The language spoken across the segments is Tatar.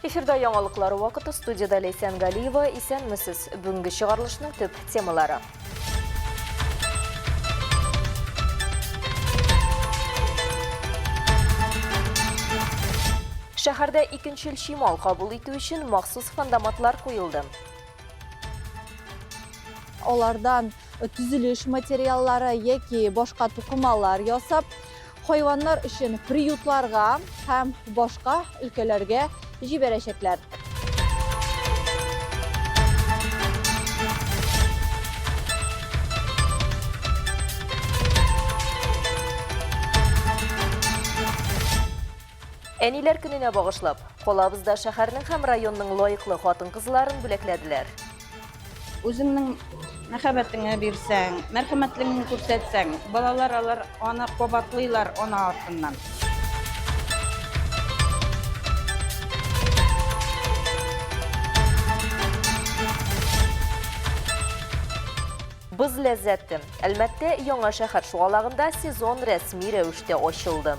Эфирда яңалыклар вакыты студияда Ләйсән Галиева. Исәнмесез. Бүгенге чыгарылышның төп темалары. Шәһәрдә икенчел чимал кабул итү өчен махсус фандоматлар куелды. Алардан төзелеш материаллары яки башка тукымалар ясап, хайваннар өчен приютларга һәм башка өлкәләргә җибәрәчәкләр. Әниләр көненә багышлап, калабызда шәһәрнең һәм районның лаеклы хатын-кызларын бүләкләделәр. Үзеңнең мәхәббәтеңне бирсәң, мәрхәмәтлегеңне күрсәтсәң, балалар алар аны кабатлыйлар ана артыннан. Боз ләззәте. Әлмәттә яңа шәһәр шугалагында сезон рәсми рәвештә ачылды.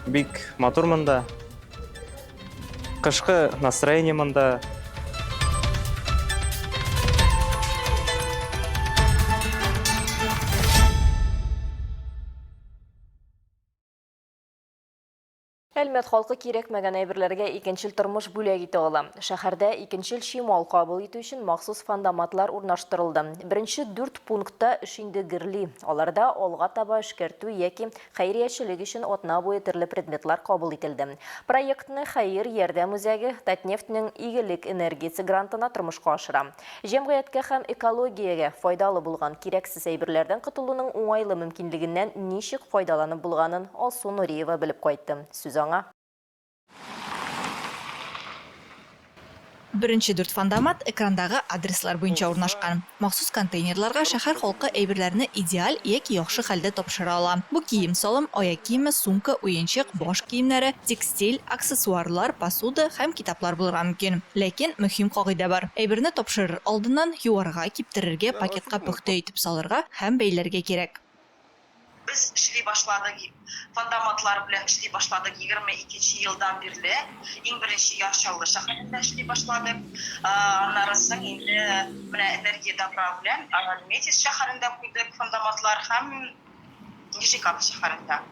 Бик матур монда. Кышкы настроение монда. Әлмәт халкы кирәкмәгән әйберләргә икенчел тормыш бүләк итә ала. Шәһәрдә икенчел чимал кабул итү өчен махсус фандоматлар урнаштырылды. Беренче дүрт пунктта эш инде гөрли. Аларда алга таба эшкәртү яки Хәйриячелек өчен атна буе төрле предметлар кабул ителде. Проектны Хәер ярдәм үзәге Татнефтьнең Игелек энергиясе грантына тормышка ашыра. Җәмгыятькә һәм экологиягә файдалы булган кирәксез әйберләрдән котылуның уңайлы мөмкинлегеннән ничек файдаланып булганын Алсу Нуриева белеп кайтты. Сүз аңа. Беренче дүрт фандомат экрандагы адреслар буенча урнашкан. Махсус контейнерларга шәһәр халкы әйберләрне идеаль яки яхшы хәлдә тапшыра ала. Бу кием-салым, аяк киеме, сумка, уенчык, баш киемнәре, текстиль, аксессуарлар, посуда һәм китаплар булырга мөмкин. Ләкин мөһим кагыйдә бар, әйберне тапшырыр алдыннан юарга, киптерергә, пакетка пөхтә итеп салырга һәм бәйләргә кирәк. Без эшли башладык, фандоматлар белән эшли башладык 22 нче елдан бирле. Иң беренче Яр Чаллы шәһәрендә эшли башладык. Аннары соң инде менә Энергия добра белән Альметьевск шәһәрендә куйдык фандоматлар һәм Нижнекама шәһәрендә.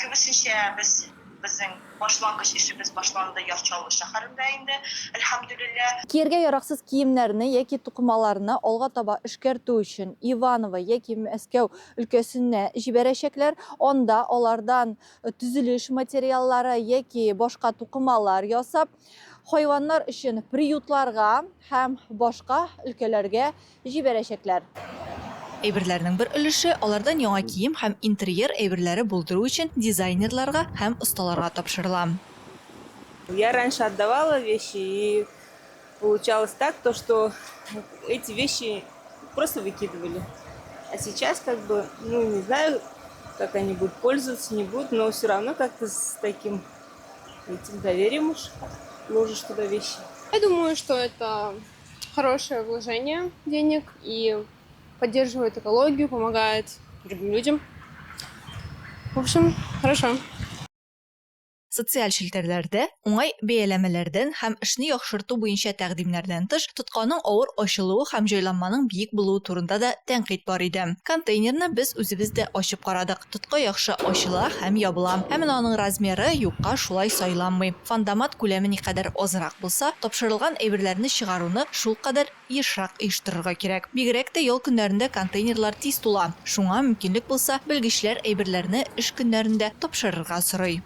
Күбесенчә без безнең Башлангыч эшебез башланды Яр Чаллы шәһәрендә инде, әлхәмдүлилләһ. Кияргә яраксыз киемнәрне яки тукымаларны алга таба эшкәртү өчен Иваново яки Мәскәү өлкәсенә җибәрәчәкләр. Анда алардан төзелеш материаллары яки башка тукымалар ясап, хайваннар өчен приютларга һәм башка өлкәләргә җибәрәчәкләр. Әйберләрнең бер өлеше алардан яңа кием һәм интерьер әйберләре булдыру өчен дизайнерларга һәм осталарга тапшырыла. Я раньше отдавала вещи и получалось так, то что эти вещи просто выкидывали. А сейчас как бы, ну не знаю, как они будут пользоваться, не будут, но все равно как-то с таким этим доверием уж ложишь туда вещи. Я думаю, что это хорошее вложение денег и поддерживает экологию, помогает другим людям. В общем, хорошо. Социаль челтәрләрдә уңай бәяләмәләрдән һәм эшне яхшырту буенча тәкъдимнәрдән тыш, тотканың авыр ачылуы һәм җайланманың биек булуы турында да тәнкыйть бар иде. Контейнерны без үзебез дә ачып карадык. Тотка яхшы ачыла һәм ябыла. Ә менә аның размеры юкка шулай сайланмый. Фандомат күләме никадәр азрак булса, тапшырылган әйберләрне чыгаруны шулкадәр ешрак оештырырга кирәк. Бигрәк тә ял көннәрендә контейнерлар тиз тула. Шуңа, мөмкинлек булса, белгечләр әйберләрне эш көннәрендә тапшырырга сорый.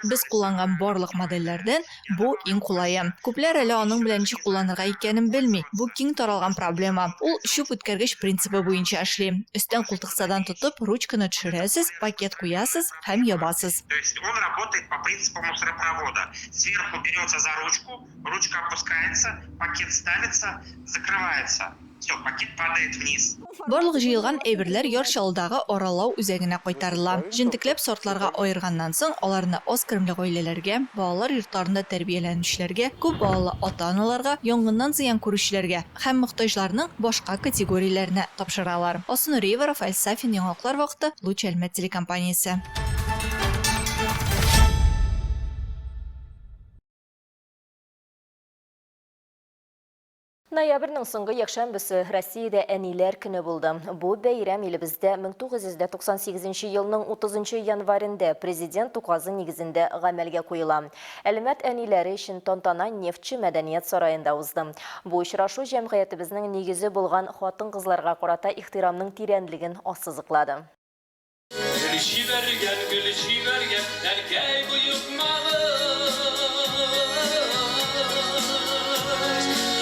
Без кулланган барлык модельләрдән Бу, иң кулае. Күпләр әле аның белән ничек кулланырга икәнен белми. Бу киң таралган проблема. Ул чүп үткәргеч принцибы буенча эшли. Өстән култыксадан тотып, ручканы төшерәсез, пакет куясыз һәм ябасыз. То есть он работает по принципу мусоропровода. Сверху берется за ручку, ручка опускается, пакет ставится, закрывается. Все, пакет падает вниз. Барлык җыелган әйберләр Яр Чаллыдагы аралау үзәгенә кайтарыла. Җентекләп сортларга аерганнан соң, аларны аз керемле гаиләләргә, балалар йортларында тәрбияләнүчеләргә, күп балалы ата-аналарга, янгыннан зыян күрүчеләргә һәм мохтаҗларның башка категорияләренә тапшыралар. Алсу Нуриева, Рафаэль Сафин, Яңалыклар вакыты, Луч Әлмәт телекомпаниясе. Ноябрьнең соңгы якшәмбесе Россиядә Әниләр көне булды. Бу бәйрәм илебездә 1998 елның 30 январендә Президент указы нигезендә гамәлгә куела. Әлмәт әниләре өчен тантана Нефтьче мәдәният сараенда узды. Бу очрашу җәмгыятебезнең нигезе булган хатын-кызларга карата ихтирамның тирәнлеген ассызыклады. Гөл җибәргән, гөл җибәргән, әнкәй боекмагыз.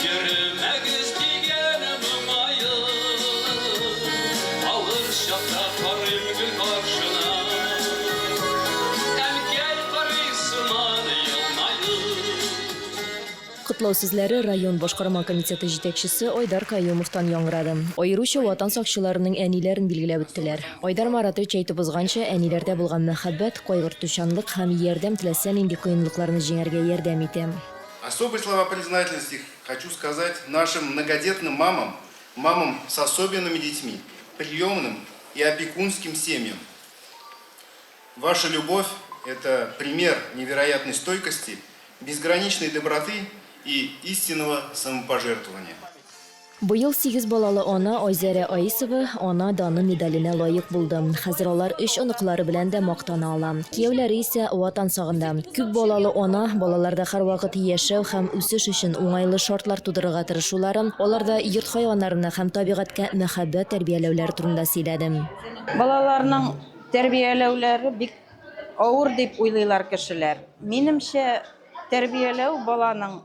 Йөрмәгез дигән моңаеп. Авыр чакта карыйм гел каршына. Әнкәй карый сыман елмаеп. Котлау сүзләре район башкарма комитеты җитәкчесе Айдар Каюмовтан яңгырады. Аеруча Ватан сакчыларының әниләрен билгеләп үттеләр. Айдар Маратович әйтеп узганча, әниләрдә булган мәхәббәт, кайгыртучанлык һәм ярдәм теләсә нинди кыенлыкларны җиңәргә ярдәм итә. Особые слова признательности хочу сказать нашим многодетным мамам, мамам с особенными детьми, приемным и опекунским семьям. Ваша любовь – это пример невероятной стойкости, безграничной доброты и истинного самопожертвования. Быел сигез балалы ана Айзәрә Аисова Ана даны медаленә лаек булды. Хәзер алар өч оныклары белән дә мактана ала. Кияүләре исә Ватан сагында. Күп балалы ана балаларда һәрвакыт яшәү һәм үсеш өчен уңайлы шартлар тудырырга тырышуларын, аларда йорт хайваннарына һәм табигатькә мәхәббәт тәрбияләүләре турында сөйләде. Балаларның Тәрбияләүләре бик авыр дип уйлыйлар кешеләр. Минемчә, тәрбияләү баланың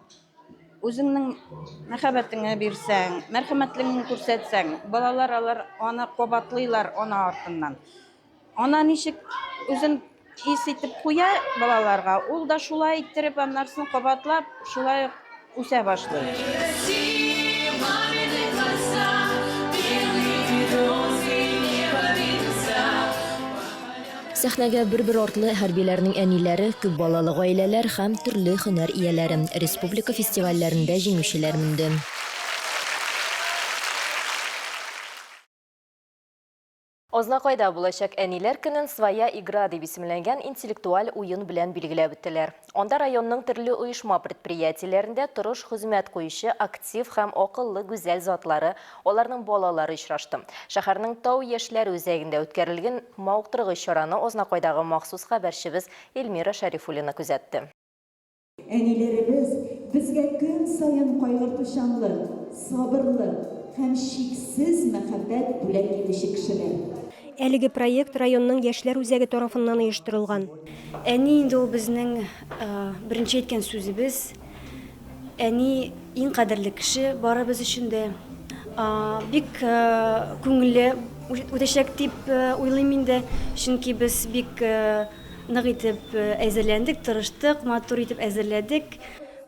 үзеңнең мәхәббәтеңне бирсәң, мәрхәмәтлегеңне күрсәтсәң, балалар алар аны кабатлыйлар ана артыннан. Ана ничек үзен хис итеп куя балаларга, ул да шулай иттереп аннарсын кабатлап, шулай ук үсә башлый. Сәхнәгә бер-бер артлы хәрбиләрнең әниләре, күп балалы гаиләләр һәм төрле һөнәр ияләре, республика фестивальләрендә җиңүчеләр менде. Азнакайда булачак Әниләр көнен Своя игра дип исемләнгән интеллектуаль уен белән билгеләп үттеләр. Анда районның төрле оешма-предприятиеләрендә тырыш хезмәт куючы актив һәм акыллы гүзәл затлары, аларның балалары очрашты. Шәһәрнең Тау яшьләре үзәгендә үткәрелген мавыктыргыч чараны Азнакайдагы махсус хәбәрчебез Эльмира Шәрифуллина күзәтте. Әниләребез безгә көн саен кайгыртучанлык, сабырлык һәм чиксез мәхәббәт бүләк итүче кешеләр. Әлеге проект районның Яшьләр үзәге тарафыннан оештырылган. Әни инде ул безнең беренче әйткән сүзебез. Әни иң кадерле кеше барыбыз өчен дә. Бик күңелле үтәчәк дип уйлыйм инде, чөнки без бик Нык итеп әзерләндек, тырыштык, матур итеп әзерләдек.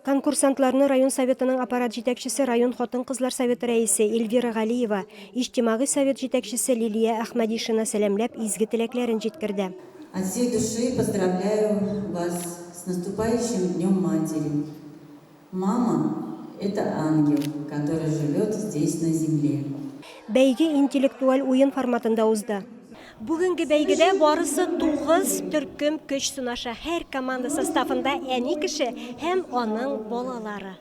Конкурсантларны район Советының аппарат җитәкчесе, район хатын-кызлар советы рәисе Эльвира Галиева, Иҗтимагый совет җитәкчесе Лилия Әхмәдишина сәламләп, изге теләкләрен җиткерде. От всей души поздравляю вас с наступающим Днем матери! Мама, это ангел, который живет здесь на земле. Бәйге интеллектуаль уен форматында узды. Бүгенге бәйгедә барысы тугыз төркем көч сынаша. Һәр команда составында әни кеше һәм аның балалары.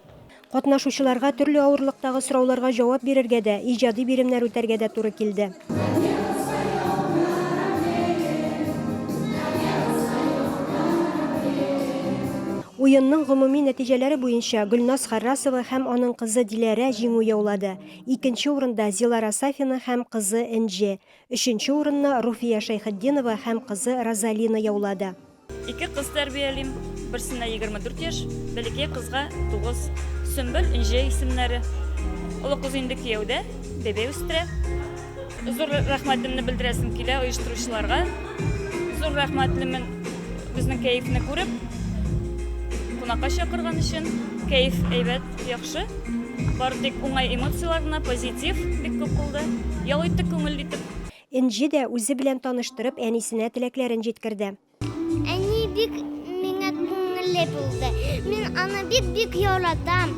Катнашучыларга төрле авырлыктагы сорауларга җавап бирергә дә, иҗади биремнәр үтәргә дә туры килде. Уенның гомуми нәтиҗәләре буенча Гөлназ Харрасова һәм аның кызы Диләрә җиңү яулады. Икенче урында Зилара Сафина һәм кызы Энҗе. Өченче урынны Руфия Шәйхетдинова һәм кызы Розалина яулады. Ике кыз тәрбиялим. Берсенә 24 яшь, бәләкәй кызга 9. Сөмбел, Энҗе исемнәре. Олы кыз инде кияүдә, бәбәй үстерә. Зур рәхмәтемне белдерәсем килә оештыручыларга. Зур рәхмәтлемен безнең кәефне күреп, кунакка чакырган өчен. Кәеф әйбәт, яхшы. Бары тик уңай эмоцияләр генә, позитив бик күп булды. Ял иттек күңелле итеп. Энҗе дә, үзе белән таныштырып, әнисенә теләкләрен җиткерде. Әни бик миңа күңелле булды. Мин аны бик-бик яратам.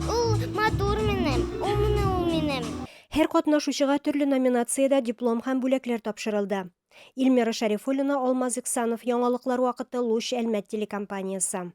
Ул матур минем, умный ул минем. Һәр катнашучыга төрле номинациядә диплом һәм бүләкләр тапшырылды. Илмира Шәрифуллина, Алмаз Иксанов, Яңалыклар вакыты, Луч, Әлмәт телекомпаниясе.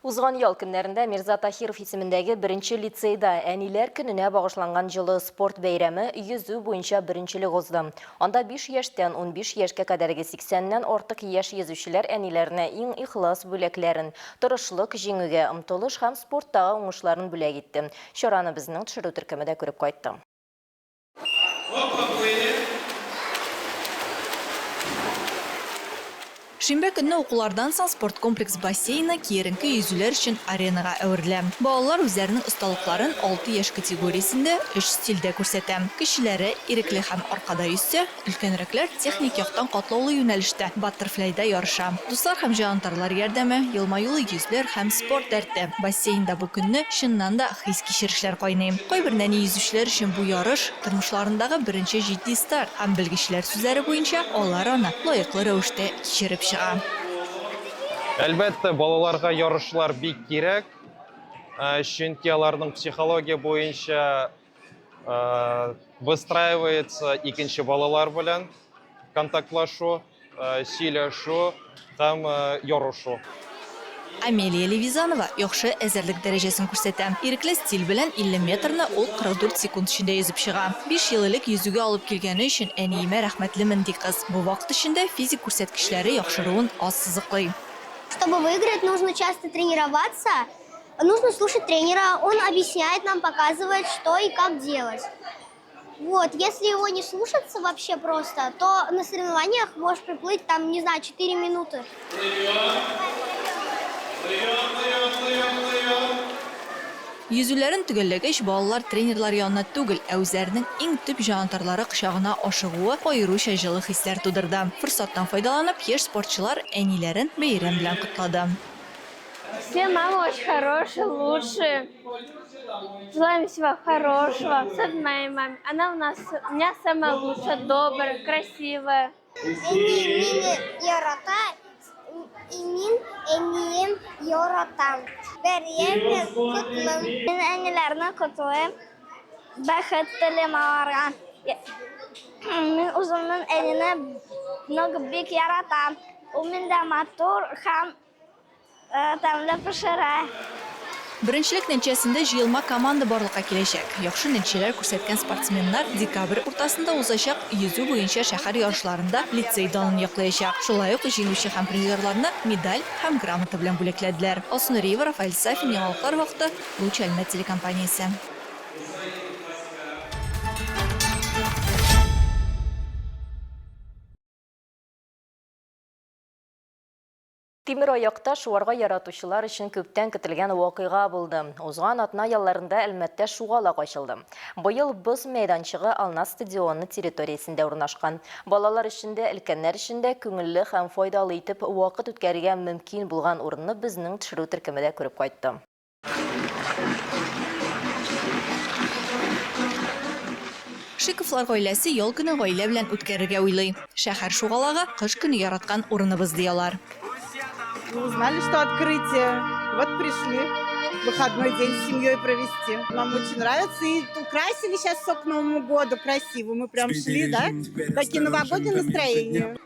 Узган ял көннәрендә Мирза Таһиров исемендәге беренче лицейда Әниләр көненә багышланган җылы спорт бәйрәме йөзү буенча беренчелек узды. Анда биш яшьтән 15 яшькә кадәрге 80 нән артык яшь йөзүчеләр әниләренә иң ихлас бүләкләрен, тырышлык, җиңүгә омтылыш һәм спорттагы уңышларын бүләк итте. Чараны безнең төшерү төркеме дә күреп кайтты. Шимбә көнне укулардан соң спорткомплекс бассейны киеренке йөзүләр өчен аренага әверелә. Балалар үзләренең осталыкларын алты яшь категориясендә өч стильдә күрсәтә. Кечеләре, ирекле һәм аркада йөзсә, Өлкәнрәкләр техник яктан катлаулы юнәлештә, баттерфляйда ярыша. Дуслар һәм җанатарлар ярдәме, елмаюлы йөзләр һәм спорт дәрте. Бассейнда бу көнне, чыннан да, хис-кичерешләр кайный. Кайбер нәни йөзүчеләр өчен бу ярыш, тормышларындагы беренче җитди старт һәм, белгечләр сүзләре буенча, алар аны лаеклы рәвештә кичереп чыга. Әлбәттә, балаларга ярышлар бик кирәк, чөнки аларның психология буенча Выстраивается икенче балалар белән контактлашу, сөйләшү һәм ярышу. Амелия Левизанова яхшы әзерлек дәрәҗәсен күрсәтә. Ирекле стиль белән 50 метрны ул 44 секунд эчендә йөзеп чыга. Биш ел элек йөзүгә алып килгәне өчен әниемә рәхмәтлемен, ди кыз. Бу вакыт эчендә физик күрсәткечләре яхшыруын ассызыклый. Чтобы выиграть, нужно часто тренироваться, Нужно слушать тренера, он объясняет нам, показывает, что и как делать. Вот, если его не слушаться вообще просто, то на соревнованиях можешь приплыть там, не знаю, 4 минуты. Йөзүләрен төгәлләгәч, балалар тренерлар янына түгел, ә үзләренең иң төп җанатарлары кочагына ашыгуы аеруча җылы хисләр тудырды. Форсаттан файдаланып, яшь спортчылар әниләрен бәйрәм белән котлады. Все мамы очень хорошие, лучшие. Желаем всего хорошего, особенно моей маме. Она у нас, у меня самая лучшая, добрая, красивая. Әни мине ярата, и мин әнием яратам. Бәйрәм белән котлыйм. Мин әниләрне котлыйм, бәхет телим аларга. Мин үземнең әнине много бик яратам. Ул миндә матур һәм Тәмле пешерә. Беренчелек нәтиҗәсендә җыелма команда барлыкка киләчәк. Яхшы нәтиҗәләр күрсәткән спортсменнар декабрь уртасында узачак йөзү буенча шәһәр ярышларында лицей данын яклаячак. Шулай ук җиңүче һәм призерларны медаль һәм грамота белән бүләкләделәр. Алсу Нуриева, Рафаэль Сафин, Яңалыклар вакыты, Луч Әлмәт телекомпаниясе. Тимер аякта шуарга яратучылар өчен күптән көтелгән вакыйга булды. Узган атна ялларында Әлмәттә шугалак ачылды. Быел боз мәйданчыгы Алнас стадионы территориясендә урнашкан. Балалар өчен дә, өлкәннәр өчен дә күңелле һәм файдалы итеп вакыт үткәрергә мөмкин булган урынны безнең төшерү төркеме дә күреп кайтты. Шиковлар гаиләсе ял көнен гаилә белән үткәрергә уйлый. Шәһәр шугалагы, кыш көне яраткан урыныбыз, ди алар. Мы узнали, что открытие. Вот пришли выходной день с семьей провести. Нам очень нравится. И украсили сейчас все к Новому году красиво. Мы прям шли, да? Такие новогодние настроения.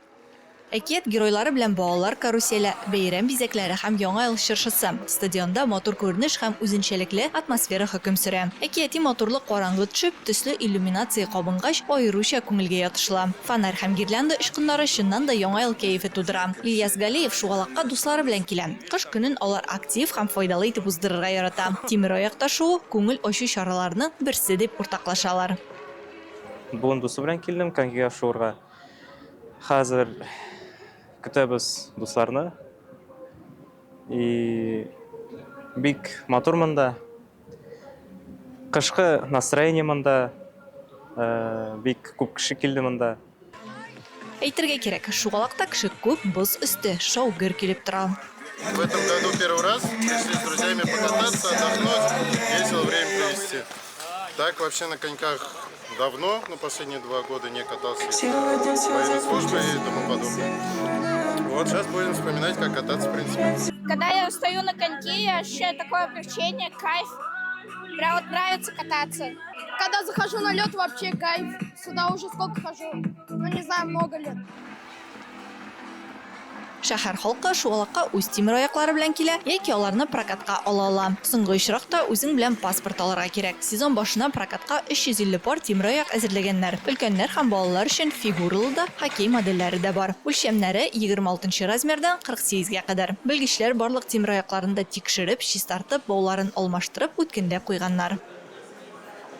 Әкият геройлары белән балалар каруселе, бәйрәм бизәкләре һәм Яңа ел чыршысы. Стадионда матур күренеш һәм үзенчәлекле атмосфера хөкем сөрә. Әкияти матурлык караңгы төшеп, төсле иллюминация кабынгач, аеруча күңелгә ятышлы. Фонарь һәм гирлянда очкыннары чыннан да Яңа ел кәефе тудыра. Ильяс Галиев шугалакка дуслары белән килә. Кыш көнен алар актив һәм файдалы итеп уздырырга ярата. Тимераякта шуу, күңел ачу чараларының берсе, дип уртаклашалар. Бүген дусы белән килдем конькига шуырга. Хәзер көтәбез дусларны. И бик матур монда. Кышкы настроение монда. Э, бик күп кеше килде монда. Әйтергә кирәк, шугалакта кеше күп, боз өсте шау-гөр килеп тора. В этом году первый раз пришли с друзьями покататься, отдохнуть, весело время провести. Так вообще на коньках давно, но последние два года не катался военной службы и тому подобное. Вот сейчас будем вспоминать, как кататься, в принципе. Когда я устаю на коньке, я ощущаю такое облегчение, кайф. Прям вот нравится кататься. Когда захожу на лед, вообще кайф. Сюда уже сколько хожу? Ну, не знаю, много лет. Шәһәр халкы шугалакка үз тимераяклары белән килә яки аларны прокатка ала ала. Соңгы очракта үзең белән паспорт алырга кирәк. Сезон башына прокатка 350 пар тимераяк әзерләгәннәр. Өлкәннәр һәм балалар өчен фигуралы да, хоккей модельләре дә бар. Үлчәмнәре, 26 нчы размердан 48 гә кадәр. Белгечләр барлык тимераякларны да тикшереп, чистартып, бауларын алмаштырып, үткенләп куйганнар.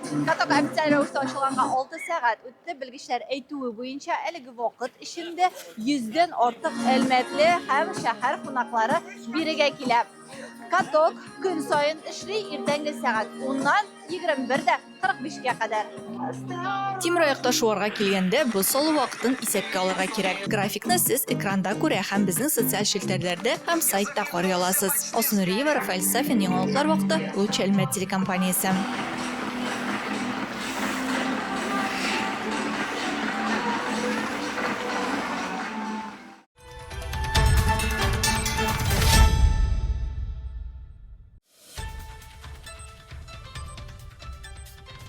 Каток официаль рәвештә ачылганга 6 сәгать үтте. Белгечләр әйтүе буенча, әлеге вакыт эчендә йөздән артык әлмәтле һәм шәһәр кунаклары бирегә килә. Каток көн саен эшли, иртәнге сәгать 10-нан 21 дә 45-кә кадәр. Тимераякта шуарга килгәндә, боз салу вакытын исәпкә алырга кирәк. Графикны сез экранда күрә һәм безнең социаль челтәрләрдә һәм сайтта карый аласыз. Алсу Нуриева, Рафаэль Сафин, Яңалыклар вакыты, Луч Әлмәт телекомпаниясе.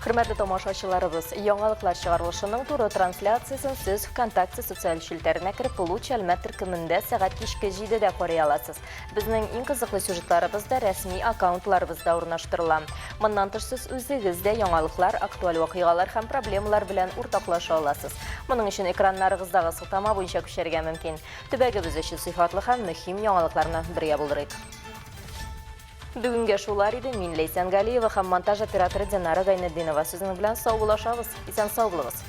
Хөрмәтле тамашачыларыбыз, яңалыклар чыгарылышының туры трансляциясен сез ВКонтакте социаль челтәренә кереп Луч Әлмәт төркемендә сәгать кичке 7-дә карый аласыз. Безнең иң кызыклы сюжетларыбыз да рәсми аккаунтларыбызда урнаштырыла. Моннан тыш сез үзегез дә яңалыклар, актуаль вакыйгалар һәм проблемалар белән уртаклаша аласыз. Моның өчен экраннарыгыздагы сылтама буенча күчәргә мөмкин. Төбәгебез өчен сыйфатлы һәм мөһим яңалыкларны бергә булдырыйк. Бүгенгә шулар иде. Мин Ләйсән Галиева һәм монтаж операторы Динара Гайнетдинова. Сезнең белән саубуллашабыз. Исән-сау булыгыз.